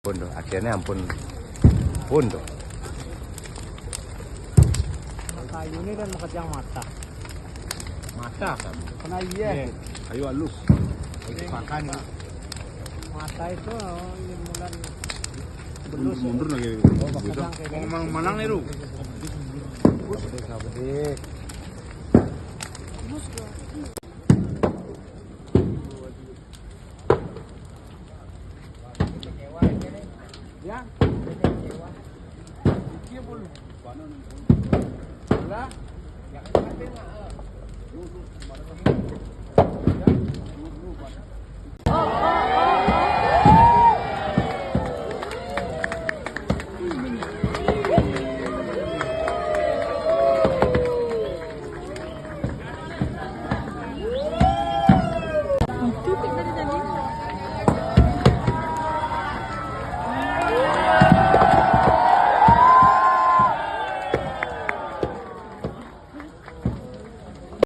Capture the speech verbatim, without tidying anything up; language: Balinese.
Ampun tuh, akhirnya ampun. Ampun tuh. Kayu ini kan makatiang mata. Mata kan? Kena iya. Kayu halus. Kayu makan. Mata itu, oh, ini mulan. Mundur, mundur lagi. Oh, makatiang kayak gini. Manang, manang nih, Ru. Gede, gede. Ya. Iki pun. Lah.